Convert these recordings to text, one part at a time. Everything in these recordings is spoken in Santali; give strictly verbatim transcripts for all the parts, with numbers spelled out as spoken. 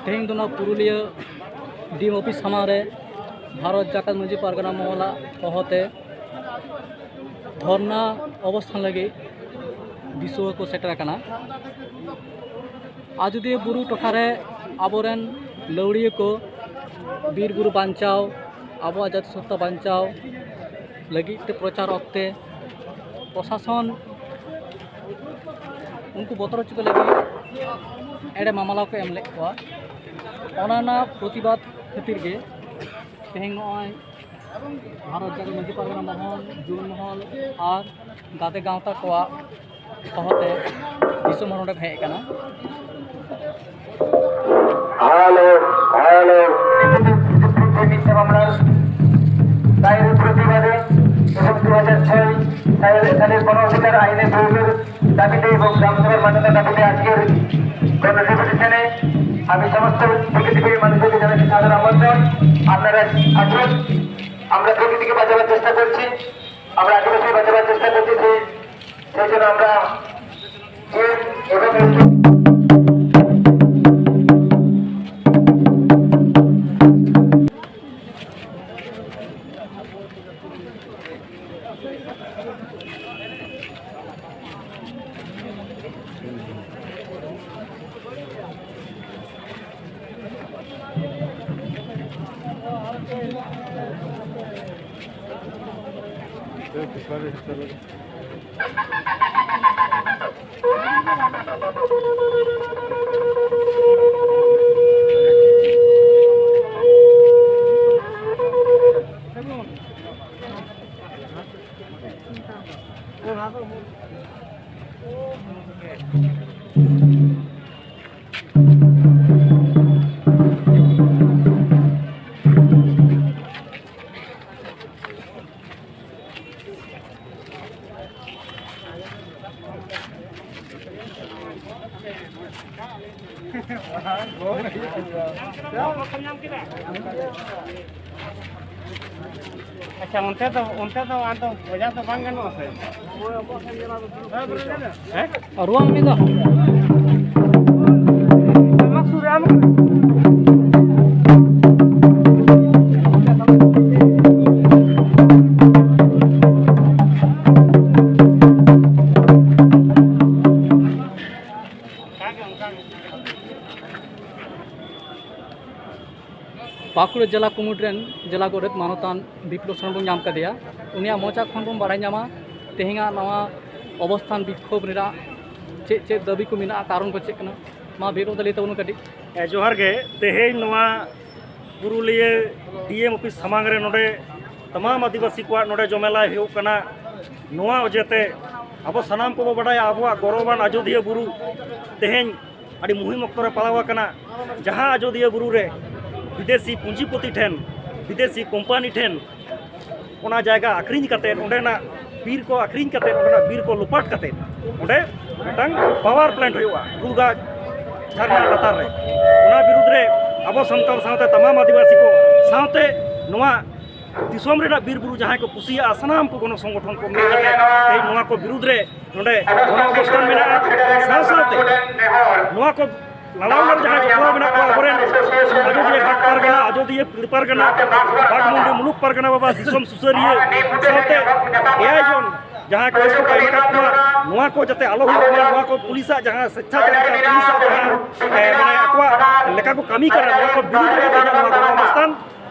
ᱛᱮᱦᱮᱧ ᱫᱚ ᱱᱚᱣᱟ ᱯᱩᱨᱩᱞᱤᱭᱟᱹ ᱰᱤ ᱮᱢ ᱚᱯᱷᱤᱥ ᱥᱟᱢᱟᱝ ᱨᱮ ᱵᱷᱟᱨᱚᱛ ᱡᱟᱠᱟᱛ ᱢᱟᱹᱡᱷᱤ ᱯᱟᱨᱜᱟᱱᱟ ᱢᱚᱦᱚᱞᱟᱜ ᱦᱚᱦᱚᱛᱮ ᱫᱷᱚᱨᱱᱟ ᱚᱵᱚᱥᱛᱷᱟᱱ ᱞᱟᱹᱜᱤᱫ ᱫᱤᱥᱩᱣᱟᱹ ᱠᱚ ᱥᱮᱴᱮᱨ ᱟᱠᱟᱱᱟ᱾ ᱟᱡᱳᱫᱤᱭᱟᱹ ᱵᱩᱨᱩ ᱴᱚᱴᱷᱟ ᱨᱮ ᱟᱵᱚᱨᱮᱱ ᱞᱟᱹᱣᱲᱤᱭᱟᱹ ᱠᱚ ᱵᱤᱨ ᱵᱩᱨᱩ ᱵᱟᱧᱪᱟᱣ, ᱟᱵᱚᱣᱟᱜ ᱡᱟᱹᱛᱤ ᱥᱚᱛᱛᱟ ᱵᱟᱧᱪᱟᱣ ᱞᱟᱹᱜᱤᱫ ᱛᱮ ᱯᱨᱚᱪᱟᱨ ᱚᱠᱛᱮ ᱯᱨᱚᱥᱟᱥᱚᱱ ᱩᱱᱠᱩ ᱵᱚᱛᱚᱨ ᱦᱚᱪᱚ ᱠᱚ ᱞᱟᱹᱜᱤᱫ ᱮᱲᱮ ᱢᱟᱢᱞᱟ ᱠᱚ ᱮᱢ ᱞᱮᱫ ᱠᱚᱣᱟ᱾ ᱚᱱᱟ ᱨᱮᱱᱟᱜ ᱯᱨᱚᱛᱤᱵᱟᱫ ᱠᱷᱟᱹᱛᱤᱨ ᱜᱮ ᱛᱮᱦᱮᱧ ᱱᱚᱜᱼᱚᱭ ᱵᱷᱟᱨᱚᱛ ᱡᱟᱠᱟᱛ ᱢᱟᱹᱡᱷᱤ ᱯᱟᱨᱜᱟᱱᱟ ᱢᱚᱦᱚᱞ, ᱡᱩᱣᱟᱹᱱ ᱢᱚᱦᱚᱞ ᱟᱨ ᱜᱟᱛᱮ ᱜᱟᱶᱛᱟ ᱠᱚᱣᱟᱜ ᱦᱚᱦᱚᱛᱮ ᱫᱤᱥᱚᱢ ᱦᱚᱲ ᱱᱚᱰᱮ ᱠᱚ ᱦᱮᱡ ᱟᱠᱟᱱᱟ᱾ Hello, hello. ᱢᱤᱫᱴᱮᱱ ᱢᱟᱢᱞᱟ ᱫᱟᱭᱨ ᱯᱨᱚᱛᱤᱵᱟᱫে এবং দু হাজার ছয় সালের গণ অধিকার আইনের প্রয়োগের দাবিতে এবং গ্রাম সভার মান্যতা দাবিতে আজকের গণ ডেপুটেশনে আমি সমস্ত প্রকৃতিপ্রেমী মানুষদেরকে জানাচ্ছি সাদর আমন্ত্রণ। আপনারা আসুন, আমরা প্রকৃতিকে বাঁচাবার চেষ্টা করছি, আমরা আদিবাসী বাঁচাবার চেষ্টা করছি, সেই সেই জন্য আমরা যে এবং ᱟᱪᱪᱷᱟ, ᱚᱱᱛᱮ ᱫᱚ, ᱚᱱᱛᱮ ᱫᱚ ᱟᱫᱚ ᱵᱟᱡᱟᱨ ᱫᱚ ᱵᱟᱝ ᱜᱟᱱᱚᱜᱼᱟ ᱥᱮ? ᱦᱮᱸ? ᱨᱩᱣᱟᱹᱲ ᱢᱮ ᱫᱚ᱾ ᱯᱟᱹᱠᱩᱲ ᱡᱮᱞᱟ ᱠᱩᱢᱩᱴ ᱨᱮᱱ ᱡᱮᱞᱟ ᱜᱚᱰᱮᱛ ᱢᱟᱱᱚᱛᱟᱱ ᱵᱤᱯᱞᱚᱵ ᱥᱚᱨᱮᱱ ᱵᱚᱱ ᱧᱟᱢ ᱠᱟᱫᱮᱭᱟ᱾ ᱩᱱᱤᱭᱟᱜ ᱢᱚᱪᱟ ᱠᱷᱚᱱ ᱵᱚᱱ ᱵᱟᱲᱟᱭ ᱧᱟᱢᱟ ᱛᱮᱦᱮᱧᱟᱜ ᱱᱚᱣᱟ ᱚᱵᱚᱥᱛᱷᱟᱱ ᱵᱤᱠᱠᱷᱳᱵ ᱨᱮᱱᱟᱜ ᱪᱮᱫ ᱪᱮᱫ ᱫᱟᱹᱵᱤ ᱠᱚ ᱢᱮᱱᱟᱜᱼᱟ, ᱠᱟᱨᱚᱱ ᱠᱚ ᱪᱮᱫ ᱠᱟᱱᱟ᱾ ᱢᱟ ᱵᱤᱯᱞᱚᱵ ᱫᱟ, ᱞᱟᱹᱭ ᱛᱟᱵᱚᱱ ᱠᱟᱹᱴᱤᱡ᱾ ᱦᱮᱸ, ᱡᱚᱦᱟᱨ ᱜᱮ᱾ ᱛᱮᱦᱮᱧ ᱱᱚᱣᱟ ᱯᱩᱨᱩᱞᱤᱭᱟᱹ ᱰᱤ ᱮᱢ ᱚᱯᱷᱤᱥ ᱥᱟᱢᱟᱝ ᱨᱮ ᱱᱚᱰᱮ ᱛᱟᱢᱟᱢ ᱟᱹᱫᱤᱵᱟᱹᱥᱤ ᱠᱚᱣᱟᱜ ᱱᱚᱰᱮ ᱡᱚᱢᱮᱞᱟᱭ ᱦᱩᱭᱩᱜ ᱠᱟᱱᱟ᱾ ᱱᱚᱣᱟ ᱚᱡᱮᱛᱮ ᱟᱵᱚ ᱥᱟᱱᱟᱢ ᱠᱚᱵᱚ ᱵᱟᱰᱟᱭᱟ, ᱟᱵᱚᱣᱟᱜ ᱜᱚᱨᱚᱵᱟᱱ ᱟᱡᱳᱫᱤᱭᱟᱹ ᱵᱩᱨᱩ ᱛᱮᱦᱮᱧ ᱟᱹᱰᱤ ᱢᱩᱦᱤᱢ ᱚᱠᱛᱚ ᱨᱮ ᱯᱟᱲᱟᱣ ᱟᱠᱟᱱᱟ, ᱡᱟᱦᱟᱸ ᱟᱡᱳᱫᱤᱭᱟᱹ ᱵᱩᱨᱩ ᱨᱮ ᱵᱤᱫᱮᱥᱤ ᱯᱩᱸᱡᱤᱯᱚᱛᱤ ᱴᱷᱮᱱ, ᱵᱤᱫᱮᱥᱤ ᱠᱳᱢᱯᱟᱱᱤ ᱴᱷᱮᱱ ᱚᱱᱟ ᱡᱟᱭᱜᱟ ᱟᱠᱷᱨᱤᱧ ᱠᱟᱛᱮᱫ, ᱚᱸᱰᱮᱱᱟᱜ ᱵᱤᱨ ᱠᱚ ᱟᱠᱷᱨᱤᱧ ᱠᱟᱛᱮᱫ, ᱚᱸᱰᱮᱱᱟᱜ ᱵᱤᱨ ᱠᱚ ᱞᱚᱯᱟᱴ ᱠᱟᱛᱮᱫ ᱚᱸᱰᱮ ᱢᱤᱫᱴᱟᱝ ᱯᱟᱣᱟᱨ ᱯᱞᱮᱱᱴ ᱦᱩᱭᱩᱜᱼᱟ ᱴᱩᱞᱜᱟ ᱡᱷᱟᱨᱱᱟ ᱞᱟᱛᱟᱨ ᱨᱮ᱾ ᱚᱱᱟ ᱵᱤᱨᱩᱫᱽ ᱨᱮ ᱟᱵᱚ ᱥᱟᱱᱛᱟᱲ ᱥᱟᱶᱛᱮ ᱛᱟᱢᱟᱢ ᱟᱹᱫᱤᱵᱟᱹᱥᱤ ᱠᱚ ᱥᱟᱶᱛᱮ ᱱᱚᱣᱟ ᱫᱤᱥᱚᱢ ᱨᱮᱱᱟᱜ ᱵᱤᱨ ᱵᱩᱨᱩ ᱡᱟᱦᱟᱸᱭ ᱠᱚ ᱠᱩᱥᱤᱭᱟᱜᱼᱟ, ᱥᱟᱱᱟᱢ ᱠᱚ ᱜᱚᱱᱚ ᱥᱚᱝᱜᱚᱴᱷᱚᱱ ᱠᱚ ᱢᱤᱫ ᱠᱟᱛᱮ ᱛᱮᱦᱮᱧ ᱱᱚᱣᱟ ᱠᱚ ᱵᱤᱨᱩᱫᱽ ᱨᱮ ᱱᱚᱰᱮ ᱜᱚᱱᱚ ᱚᱵᱚᱥᱛᱷᱟᱱ ᱢᱮᱱᱟᱜᱼᱟ᱾ ᱥᱟᱶ ᱥᱟᱶᱛᱮ ᱱᱚᱣᱟ ᱠᱚ ᱞᱟᱲᱟᱣ ᱨᱮᱱ ᱡᱟᱦᱟᱸᱭ ᱡᱚᱯᱲᱟᱣ ᱢᱮᱱᱟᱜ ᱠᱚᱣᱟ, ᱟᱵᱚᱨᱮᱱ ᱟᱡᱚᱫᱤᱭᱟᱹ ᱜᱷᱟᱴ ᱯᱟᱨᱜᱟᱱᱟ, ᱟᱡᱚᱫᱤᱭᱟᱹ ᱯᱤᱲ ᱯᱟᱨᱜᱟᱱᱟ, ᱵᱟᱜᱽᱢᱩᱱᱰᱤ ᱢᱩᱞᱩᱠ ᱯᱟᱨᱜᱟᱱᱟ ᱵᱟᱵᱟ, ᱫᱤᱥᱚᱢ ᱥᱩᱥᱟᱹᱨᱤᱭᱟᱹ, ᱥᱟᱶᱛᱮ ᱮᱭᱟᱭ ᱡᱚᱱ ᱡᱟᱦᱟᱸᱭ ᱠᱚ ᱮᱥ ᱠᱚ ᱮᱢ ᱟᱠᱟᱫ ᱠᱚᱣᱟ, ᱱᱚᱣᱟ ᱠᱚ ᱡᱟᱛᱮ ᱟᱞᱚ ᱦᱩᱭᱩᱜ ᱢᱟ, ᱱᱚᱣᱟ ᱠᱚ ᱯᱩᱞᱤᱥᱟᱜ ᱡᱟᱦᱟᱸ ᱥᱮᱪᱪᱷᱟᱪᱟᱨᱤᱛᱟ, ᱯᱩᱞᱤᱥᱟᱜ ᱡᱟᱦᱟᱸ, ᱮ, ᱢᱟᱱᱮ ᱟᱠᱚᱣᱟᱜ ᱞᱮᱠᱟ ᱠᱚ ᱠᱟᱹᱢᱤ ᱠᱟᱱᱟ, ᱱᱚᱣᱟ ᱠᱚ ᱵᱤᱨᱩᱫᱽ ᱨᱮ ᱛᱮᱦᱮᱧ ᱱᱚᱣᱟ ᱜᱚᱱᱚ ᱚᱵᱚᱥᱛᱷᱟᱱ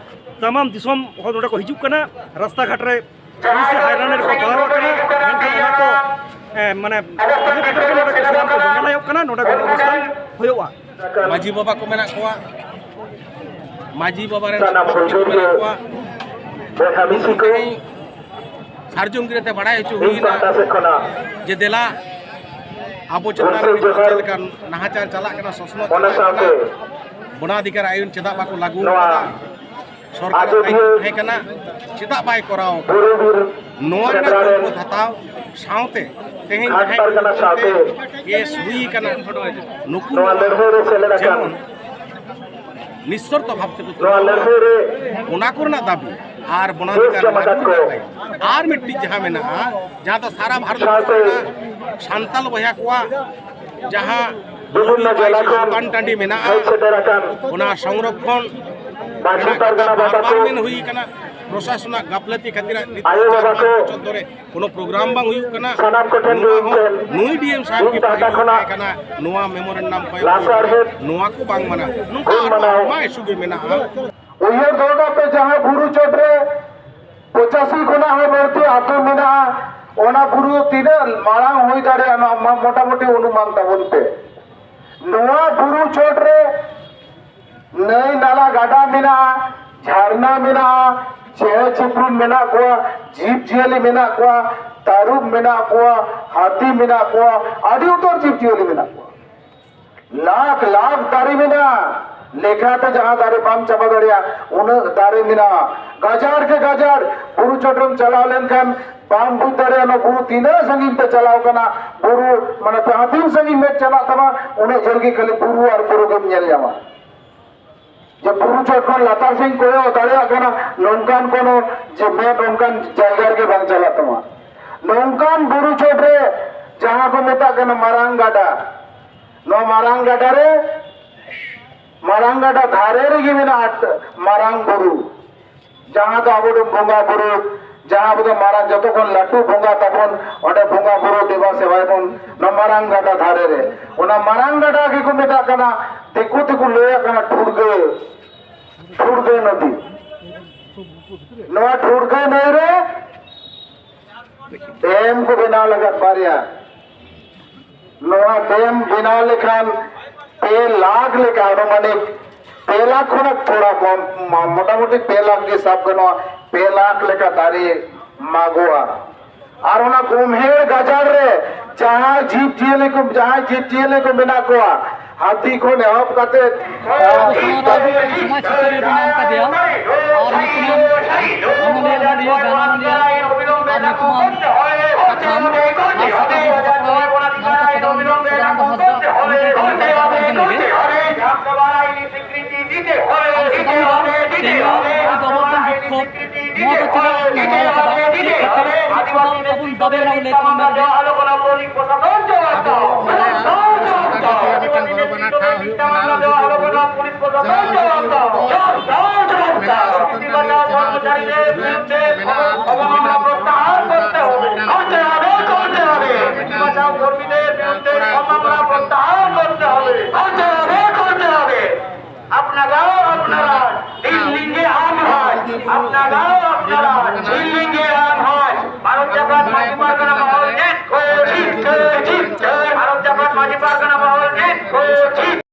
ᱛᱟᱢᱟᱢ ᱫᱤᱥᱚᱢ ᱦᱚᱲ ᱱᱚᱰᱮ ᱠᱚ ᱦᱤᱡᱩᱜ ᱠᱟᱱᱟ, ᱨᱟᱥᱛᱟ ᱜᱷᱟᱴ ᱨᱮ ᱯᱩᱞᱤᱥ ᱦᱟᱭᱨᱟᱱᱤ ᱨᱮᱠᱚ ᱯᱟᱲᱟᱣ ᱟᱠᱟᱱᱟ, ᱢᱮᱱᱠᱷᱟᱱ ᱚᱱᱟ ᱠᱚ, ᱮ, ᱢᱟᱱᱮ, ᱱᱚᱰᱮ ᱠᱚ ᱡᱚᱢᱮᱞᱟᱭᱚᱜ ᱠᱟᱱᱟ, ᱱᱚᱰᱮ ᱜᱚᱱᱚ ᱚᱵᱚᱥᱛᱷᱟᱱ ᱦᱩᱭᱩᱜᱼᱟ᱾ ᱢᱟᱹᱡᱷᱤ ᱵᱟᱵᱟ ᱠᱚ ᱢᱮᱱᱟᱜ ᱠᱚᱣᱟ, ᱢᱟᱹᱡᱷᱤ ᱵᱟᱵᱟ ᱨᱮᱱ ᱥᱟᱱᱟᱢ ᱥᱚᱯᱚᱦᱚᱫ ᱠᱚ ᱢᱮᱱᱟᱜ ᱠᱚᱣᱟ᱾ ᱵᱚᱭᱦᱟ ᱢᱤᱥᱤ ᱠᱚ᱾ ᱛᱮᱦᱮᱧ ᱥᱟᱨᱡᱚᱢ ᱜᱤᱨᱟᱹ ᱛᱮ ᱵᱟᱲᱟᱭ ᱦᱚᱪᱚ ᱤᱧ ᱦᱩᱭᱱᱟ ᱯᱟᱦᱴᱟ ᱥᱮᱫ ᱠᱷᱚᱱᱟᱜ ᱡᱮ ᱫᱮᱞᱟ ᱟᱵᱚ ᱪᱮᱛᱟᱱ ᱨᱮ ᱜᱚᱢᱠᱮ ᱱᱤᱛᱚᱜ ᱡᱚᱦᱟᱨ᱾ ᱪᱮᱫ ᱞᱮᱠᱟᱱ ᱱᱟᱦᱟᱪᱟᱨ ᱪᱟᱞᱟᱜ ᱠᱟᱱᱟ, ᱥᱚᱥᱱᱚᱜ ᱚᱱᱟ ᱪᱟᱞᱟᱜ ᱠᱟᱱᱟ, ᱥᱟᱶᱛᱮ ᱵᱚᱱᱟᱫᱷᱤᱠᱟᱨ ᱟᱭᱤᱱ ᱪᱮᱫᱟᱜ ᱵᱟᱠᱚ ᱞᱟᱹᱜᱩ ᱱᱚᱣᱟ ᱟᱠᱟᱫᱟ, ᱥᱚᱨᱠᱟᱨᱟᱜ ᱟᱡᱚᱫᱤᱭᱟᱹ ᱫᱟᱭᱤᱛᱛᱚ ᱛᱟᱦᱮᱸ ᱠᱟᱱᱟ, ᱪᱮᱫᱟᱜ ᱵᱟᱭ ᱠᱚᱨᱟᱣ ᱟᱠᱟᱫᱟ? ᱵᱩᱨᱩ ᱵᱤᱨ ᱱᱚᱣᱟ ᱨᱮᱱᱟᱜ ᱥᱮᱸᱫᱽᱨᱟ ᱨᱮᱱ ᱜᱚᱲᱚ ᱦᱟᱛᱟᱣ ᱥᱟᱶᱛᱮ ᱛᱮᱦᱮᱧ ᱜᱷᱟᱴ ᱡᱟᱦᱟᱸᱭ ᱯᱟᱨᱜᱟᱱᱟ ᱠᱚ ᱥᱟᱶᱛᱮ ᱠᱮᱥ ᱦᱩᱭ ᱟᱠᱟᱱᱟ, ᱱᱩᱠᱩ ᱱᱚᱣᱟ ᱞᱟᱹᱲᱦᱟᱹᱭ ᱨᱮ ᱥᱮᱞᱮᱫ ᱟᱠᱟᱱ ᱡᱮᱢᱚᱱ ᱱᱤᱥᱥᱚᱨᱛᱚ ᱵᱷᱟᱵ ᱛᱮᱠᱚ ᱱᱚᱣᱟ ᱛᱩᱞᱟᱹᱣ ᱞᱟᱹᱲᱦᱟᱹᱭ ᱨᱮ ᱚᱱᱟ ᱠᱚᱨᱮᱱᱟᱜ ᱫᱟᱹᱵᱤ ᱟᱨ ᱵᱚᱱᱟᱫᱷᱤᱠᱟᱨ ᱫᱮᱥ ᱡᱟᱢᱟᱛ ᱞᱟᱹᱜᱩ ᱠᱚ ᱨᱮᱱᱟᱜ ᱫᱟᱹᱵᱤ᱾ ᱟᱨ ᱢᱤᱫᱴᱤᱡ ᱡᱟᱦᱟᱸ ᱢᱮᱱᱟᱜᱼᱟ, ᱡᱟᱦᱟᱸ ᱫᱚ ᱥᱟᱨᱟ ᱵᱷᱟᱨᱚᱛ ᱥᱟᱶᱛᱮ ᱨᱮᱱᱟᱜ ᱥᱟᱱᱛᱟᱞ ᱵᱚᱭᱦᱟ ᱠᱚᱣᱟᱜ ᱡᱟᱦᱟᱸ ᱵᱤᱵᱷᱤᱱᱱᱚ ᱡᱮᱞᱟ ᱠᱷᱚᱱ ᱥᱩᱛᱟᱱ ᱴᱟᱺᱰᱤ ᱢᱮᱱᱟᱜᱼᱟ, ᱦᱮᱡ ᱥᱮᱴᱮᱨ ᱟᱠᱟᱱ ᱚᱱᱟ ᱥᱚᱝᱨᱚᱠᱷᱚᱱ ᱢᱟᱹᱡᱷᱤ ᱨᱮᱱᱟᱜ ᱠᱟᱛᱷᱟ ᱯᱟᱨᱜᱟᱱᱟ ᱵᱟᱵᱟ ᱵᱟᱨ ᱠᱚ ᱵᱟᱨ ᱢᱮᱱ ᱦᱩᱭ ᱟᱠᱟᱱᱟ᱾ ᱯᱨᱚᱥᱟᱥᱚᱱᱟᱜ ᱜᱟᱯᱞᱟᱹᱛᱤ ᱠᱷᱟᱹᱛᱤᱨ ᱱᱤᱛᱚᱜ ᱟᱭᱳ ᱵᱟᱵᱟ ᱪᱟᱨ ᱯᱟᱸᱪ ᱠᱚ ᱵᱚᱪᱷᱚᱨ ᱫᱷᱚᱨᱮ ᱠᱳᱱᱳ ᱯᱨᱳᱜᱨᱟᱢ ᱵᱟᱝ ᱦᱩᱭᱩᱜ ᱠᱟᱱᱟ᱾ ᱥᱟᱱᱟᱢ ᱠᱚᱴᱷᱮᱱ ᱱᱚᱣᱟ ᱦᱚᱸ ᱢᱤᱫᱴᱮᱱ ᱱᱩᱭ ᱰᱤ ᱮᱢ ᱥᱟᱦᱮᱵ ᱤᱧ ᱜᱮ ᱯᱟᱦᱴᱟ ᱯᱟᱹᱦᱤᱞ ᱠᱷᱚᱱᱟᱜ ᱛᱟᱦᱮᱸ ᱠᱟᱱᱟ, ᱱᱚᱣᱟ ᱢᱮᱢᱳᱨᱮᱱᱰᱟᱢ ᱠᱚ ᱮᱢ ᱞᱟᱥᱟᱲᱦᱮᱫ ᱦᱩᱭᱩᱜ ᱠᱟᱱᱟ᱾ ᱱᱚᱣᱟ ᱠᱚ ᱵᱟᱝ ᱢᱟᱱᱟ, ᱱᱚᱝᱠᱟ ᱦᱩᱞ ᱟᱨᱦᱚᱸ ᱢᱟᱱᱟᱣ ᱟᱭᱢᱟ ᱤᱥᱩ ᱜᱮ ᱢᱮᱱᱟᱜᱼᱟ᱾ ᱩᱭᱦᱟᱹᱨ ᱫᱚᱦᱚ ᱠᱟᱜ ᱯᱮ, ᱡᱟᱦᱟᱸ ᱵᱩᱨᱩ ᱪᱚᱴ ᱨᱮ ᱯᱚᱸᱪᱟᱥᱤ ᱠᱷᱚᱱᱟᱜ ᱦᱚᱸ ᱵᱟᱹᱲᱛᱤ ᱟᱹᱛᱩ ᱢᱮᱱᱟᱜᱼᱟ, ᱚᱱᱟ ᱵᱩᱨᱩ ᱛᱤᱱᱟᱹᱜ ᱢᱟᱨᱟᱝ ᱦᱩᱭ ᱫᱟᱲᱮᱭᱟᱜᱼᱟ, ᱱᱚᱣᱟ ᱢᱟ ᱢᱚᱴᱟᱢᱩᱴᱤ ᱚᱱᱩᱢᱟᱱ ᱛᱟᱵᱚᱱ ᱯᱮ᱾ ᱱᱚᱣᱟ ᱵᱩᱨᱩ ᱪᱚᱴ ᱨᱮ ᱱᱟᱹᱭ ᱱᱟᱞᱟ ᱜᱟᱰᱟ ᱢᱮᱱᱟᱜᱼᱟ, ᱡᱷᱟᱨᱱᱟ ᱢᱮᱱᱟᱜᱼᱟ, ᱪᱮᱬᱮ ᱪᱤᱯᱨᱩᱫ ᱢᱮᱱᱟᱜ ᱠᱚᱣᱟ, ᱡᱤᱵᱽ ᱡᱤᱭᱟᱹᱞᱤ ᱢᱮᱱᱟᱜ ᱠᱚᱣᱟ, ᱛᱟᱹᱨᱩᱵ ᱢᱮᱱᱟᱜ ᱠᱚᱣᱟ, ᱦᱟᱹᱛᱤ ᱢᱮᱱᱟᱜ ᱠᱚᱣᱟ, ᱟᱹᱰᱤ ᱩᱛᱟᱹᱨ ᱡᱤᱵᱽ ᱡᱤᱭᱟᱹᱞᱤ ᱢᱮᱱᱟᱜ ᱠᱚᱣᱟ᱾ ᱞᱟᱠᱷ ᱞᱟᱠᱷ ᱫᱟᱨᱮ ᱢᱮᱱᱟᱜᱼᱟ, ᱞᱮᱠᱷᱟᱛᱮ ᱡᱟᱦᱟᱸ ᱫᱟᱨᱮ ᱵᱟᱢ ᱪᱟᱵᱟ ᱫᱟᱲᱮᱭᱟᱜᱼᱟ, ᱩᱱᱟᱹᱜ ᱫᱟᱨᱮ ᱢᱮᱱᱟᱜᱼᱟ᱾ ᱜᱟᱡᱟᱲ ᱠᱮ ᱜᱟᱡᱟᱲ, ᱵᱩᱨᱩ ᱪᱚᱴᱨᱮᱢ ᱪᱟᱞᱟᱣ ᱞᱮᱱᱠᱷᱟᱱ ᱵᱟᱢ ᱵᱩᱡᱽ ᱫᱟᱲᱮᱭᱟᱜᱼᱟ, ᱱᱚᱣᱟ ᱵᱩᱨᱩ ᱛᱤᱱᱟᱹᱜ ᱥᱟᱺᱜᱤᱧ ᱛᱮ ᱪᱟᱞᱟᱣ ᱠᱟᱱᱟ᱾ ᱵᱩᱨᱩ ᱢᱟᱱᱮ ᱡᱟᱦᱟᱸ ᱛᱤᱱ ᱥᱟᱺᱜᱤᱧ ᱢᱮᱫ ᱪᱟᱞᱟᱜ ᱛᱟᱢᱟ, ᱩᱱᱟᱹᱜ ᱡᱷᱟᱹᱞ ᱜᱮ ᱠᱷᱟᱹᱞᱤ ᱵᱩᱨᱩ ᱟᱨ ᱵᱩᱨᱩ ᱜᱮᱢ ᱧᱮᱞ ᱧᱟᱢᱟ᱾ ᱡᱮ ᱵᱩᱨᱩ ᱪᱚᱴ ᱠᱷᱚᱱ ᱞᱟᱛᱟᱨ ᱥᱮᱫ ᱠᱚᱭᱚᱜ ᱫᱟᱲᱮᱭᱟᱜ ᱠᱟᱱᱟ, ᱱᱚᱝᱠᱟᱱ ᱠᱳᱱᱳ ᱡᱮ ᱢᱮᱫ ᱚᱱᱠᱟᱱ ᱡᱟᱭᱜᱟ ᱨᱮᱜᱮ ᱵᱟᱝ ᱪᱟᱞᱟᱜ ᱛᱟᱢᱟ᱾ ᱱᱚᱝᱠᱟᱱ ᱵᱩᱨᱩ ᱪᱚᱴ ᱨᱮ ᱡᱟᱦᱟᱸ ᱠᱚ ᱢᱮᱛᱟᱜ ᱠᱟᱱᱟ ᱢᱟᱨᱟᱝ ᱜᱟᱰᱟ, ᱱᱚᱣᱟ ᱢᱟᱨᱟᱝ ᱜᱟᱰᱟ ᱨᱮ ᱢᱟᱨᱟᱝ ᱜᱟᱰᱟ ᱫᱷᱟᱨᱮ ᱨᱮᱜᱮ ᱢᱮᱱᱟᱜᱼᱟ ᱢᱟᱨᱟᱝ ᱵᱩᱨᱩ, ᱡᱟᱦᱟᱸ ᱫᱚ ᱟᱵᱚ ᱫᱚ ᱵᱚᱸᱜᱟ ᱵᱩᱨᱩ, ᱡᱟᱦᱟᱸ ᱟᱵᱚ ᱫᱚ ᱢᱟᱨᱟᱝ ᱡᱚᱛᱚ ᱠᱷᱚᱱ ᱞᱟᱹᱴᱩ ᱵᱚᱸᱜᱟ ᱛᱟᱵᱚᱱ, ᱚᱸᱰᱮ ᱵᱚᱸᱜᱟ ᱵᱩᱨᱩ ᱫᱮᱵᱟ ᱥᱮᱵᱟᱭ ᱵᱚᱱ, ᱱᱚᱣᱟ ᱢᱟᱨᱟᱝ ᱜᱟᱰᱟ ᱫᱷᱟᱨᱮ ᱨᱮ᱾ ᱚᱱᱟ ᱢᱟᱨᱟᱝ ᱜᱟᱰᱟ ᱜᱮᱠᱚ ᱢᱮᱛᱟᱜ ᱠᱟᱱᱟ, ᱫᱤᱠᱩ ᱛᱮᱠᱚ ᱞᱟᱹᱭᱟᱜ ᱠᱟᱱᱟ ᱴᱷᱩᱲᱜᱟᱹ, ᱴᱷᱩᱲᱜᱟᱹ ᱱᱚᱫᱤ᱾ ᱱᱚᱣᱟ ᱴᱷᱩᱲᱜᱟᱹ ᱱᱟᱹᱭ ᱨᱮ ᱰᱮᱢ ᱠᱚ ᱵᱮᱱᱟᱣ ᱞᱟᱜᱟᱫ ᱵᱟᱨᱭᱟ᱾ ᱱᱚᱣᱟ ᱰᱮᱢ ᱵᱮᱱᱟᱣ ᱞᱮᱠᱷᱟᱱ ᱯᱮ ᱞᱟᱠᱷ ᱞᱮᱠᱟ, ᱟᱱᱩᱢᱟᱱᱤᱠ ᱯᱮ ᱞᱟᱠᱷ ᱠᱷᱚᱱᱟᱜ ᱛᱷᱚᱲᱟ ᱠᱚᱢ, ᱢᱟ-, ᱢᱚᱴᱟᱢᱩᱴᱤ ᱯᱮ ᱞᱟᱠᱷ ᱜᱮ ᱥᱟᱵ ᱜᱟᱱᱚᱜᱼᱟ, ᱯᱮ ᱞᱟᱠᱷ ᱞᱮᱠᱟ ᱫᱟᱨᱮ ᱢᱟᱜᱚᱜᱼᱟ᱾ ᱟᱨ ᱚᱱᱟ ᱜᱳᱢᱦᱮᱲ ᱜᱟᱡᱟᱲ ᱨᱮ ᱡᱟᱦᱟᱸ ᱡᱤᱵᱽ ᱡᱤᱭᱟᱹᱞᱤ ᱠᱚ, ᱡᱟᱦᱟᱸᱭ ᱡᱤᱵᱽ ᱡᱤᱭᱟᱹᱞᱤ ᱠᱚ ᱢᱮᱱᱟᱜ ᱠᱚᱣᱟ, ᱦᱟᱹᱛᱤ ᱠᱷᱚᱱ ᱮᱦᱚᱵ ᱠᱟᱛᱮ ᱟᱵᱚ ᱥᱟᱶᱛᱟ ᱨᱮᱱ ᱥᱚᱢᱟᱡᱽ ᱥᱩᱥᱟᱹᱨᱤᱭᱟᱹ ᱵᱚᱱ ᱧᱟᱢ ᱠᱟᱫᱮᱭᱟ᱾ ᱟᱨ ᱧᱩᱛᱩᱢᱟᱱ, ᱚᱱᱚᱞᱤᱭᱟᱹ, ᱚᱱᱚᱞᱤᱭᱟᱹ, ᱜᱟᱭᱟᱱ ᱚᱱᱚᱞᱤᱭᱟᱹ, ᱟᱨ ᱧᱩᱛᱩᱢᱟᱱ ᱯᱟᱛᱷᱟᱢ ᱟᱨ ᱥᱟᱛᱟᱢ ᱥᱟᱯᱲᱟᱣᱤᱡ ᱱᱟᱢᱠᱟ ᱥᱟᱫᱟᱱ ᱥᱩᱫᱷᱟᱱᱚᱱᱫᱚ ᱦᱟᱸᱥᱫᱟ, ᱩᱱᱤ ᱴᱷᱮᱱ ᱠᱷᱚᱱ ᱟᱹᱰᱤ ᱟᱹᱰᱤ ᱜᱮ᱾ ᱟᱨ ᱥᱟᱫᱟᱢ ᱫᱚ ᱛᱮᱦᱮᱧ ᱫᱚ ᱟᱵᱚ ᱫᱚ ᱵᱤᱠᱠᱷᱳᱵ, ᱱᱚᱣᱟ ᱫᱚ ᱪᱮᱫᱟᱜ ᱵᱚᱱ ᱦᱚᱦᱚ ᱟᱠᱟᱫᱟ, ᱪᱮᱫ ᱠᱷᱟᱹᱛᱤᱨ ᱪᱮᱫ ᱠᱷᱟᱹᱛᱤᱨ ᱟᱵᱚ ᱵᱟᱵᱚᱱ ᱫᱟᱵᱮ ᱮᱱᱟ, ᱞᱟᱹᱭ ᱛᱟᱵᱚᱱ ᱢᱮ ᱟᱹᱰᱤ ᱜᱮ᱾ ᱟᱵᱚ ᱱᱚᱰᱮ ᱥᱟᱱᱛᱟᱲ ᱡᱟᱹᱛᱤᱭᱟᱜ ᱢᱤᱫᱴᱟᱝ ᱜᱚᱨᱚᱵᱽ ᱟᱱᱟᱜ ᱴᱷᱟᱶ ᱦᱩᱭᱩᱜ ᱠᱟᱱᱟ ᱟᱡᱚᱫᱤᱭᱟᱹ ᱵᱩᱨᱩ᱾ ᱡᱟᱦᱟᱸ ᱟᱡᱚᱫᱤᱭᱟᱹ ᱵᱩᱨᱩ ᱫᱚ ᱢᱮᱱᱟᱜᱼᱟ ᱥᱩᱛᱟᱹᱱ ᱴᱟᱺᱰᱤ, ᱡᱟᱦᱟᱸ ᱟᱡᱚᱫᱤᱭᱟᱹ কর্মীদের বিরুদ্ধে অবমাননা প্রত্যাহার করতে হবে। করতে হবে, করতে হবে। বাঁচাও কর্মীদের বিরুদ্ধে অবমাননা প্রত্যাহার করতে হবে। করতে হবে, করতে হবে। अपना गांव, अपना राज, तीन लिंगे आम राज। अपना गांव, अपना राज, तीन लिंगे आम राज। ভারত জাকাত মাঝি পারগানা মহল জিত, জিত, জিত। ভারত জাকাত মাঝি পারগানা মহল জিত, জিত।